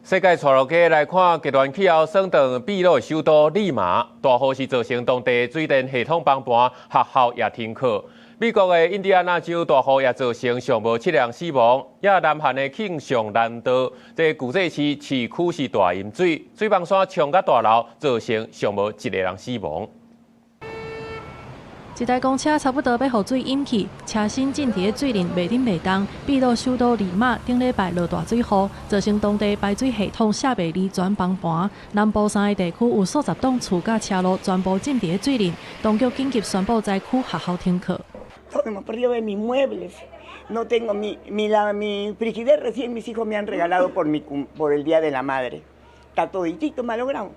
世界帶落去來看，極端氣候損斷秘魯的首都利馬，大雨是造成當地水電系統崩盤，學校也停課。美國的印第安納州大雨也造成上無七人死亡，也南韓的慶尚南道這巨濟市市區是大淹水，水崩山衝甲大樓，造成上無一個人死亡。一台公車差不多欲予水淹去，車身浸佇咧水裡袂振袂動。秘魯首都利馬頂禮拜落大水雨，造成當地排水系統設備完全崩盤。南部三个地區有數十棟厝佮車路全部浸佇咧水裡，當局緊急宣布災區學校停課。 No tengo mi mi la mi frigider, recién mis hijos me han regalado por el Día de la Madre. Está toditito malogrado.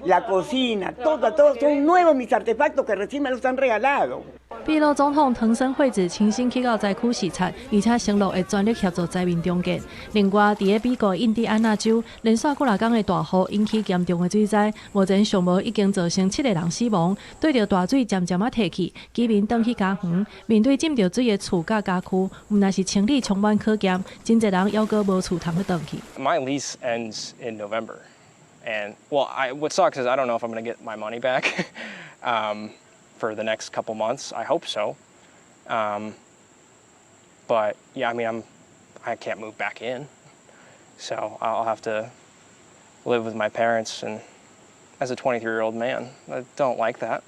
La cocina, todo, todo son nuevos mis artefactos que recién me los han regalado. 秘魯總統藤森惠子親身去到災區視察，而且承諾會全力協助災民重建。另外，佇咧美國印第安納州，連續幾若工的大雨引起嚴重的水災，目前上無已經造成七個人死亡。對著大水漸漸仔退去，居民轉去家園，面對浸著水的厝佮家具，毋但是清理充滿考驗，真濟人猶閣無厝通去轉去。 My lease ends in November. And well, what sucks is I don't know if I'm going to get my money back for the next couple months. I hope so. But yeah, I mean, I can't move back in. So I'll have to live with my parents. And as a 23-year-old man, I don't like that.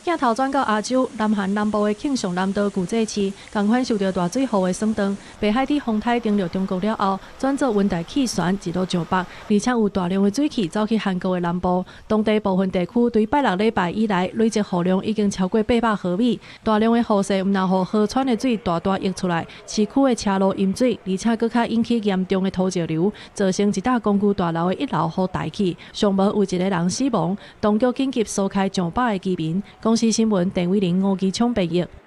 鏡頭轉到亞洲，南韓南部的慶尚南道巨濟市，仝款受著大水雨的損斷。白海佇風颱登陸中國了後，轉做溫帶氣旋一路上北，而且有大量的水汽走去韓國的南部。當地部分地區對拜六禮拜以來累積雨量已經超過800毫米，大量的雨勢毋但予河川的水大大溢出來，市區的車路淹水，而且閣較引起嚴重的土石流，造成一棟公寓大樓的一樓予帶去，上無有一個人死亡。當局緊急疏開上百个居民。公視新聞，鄭偉玲、吳基聰報導。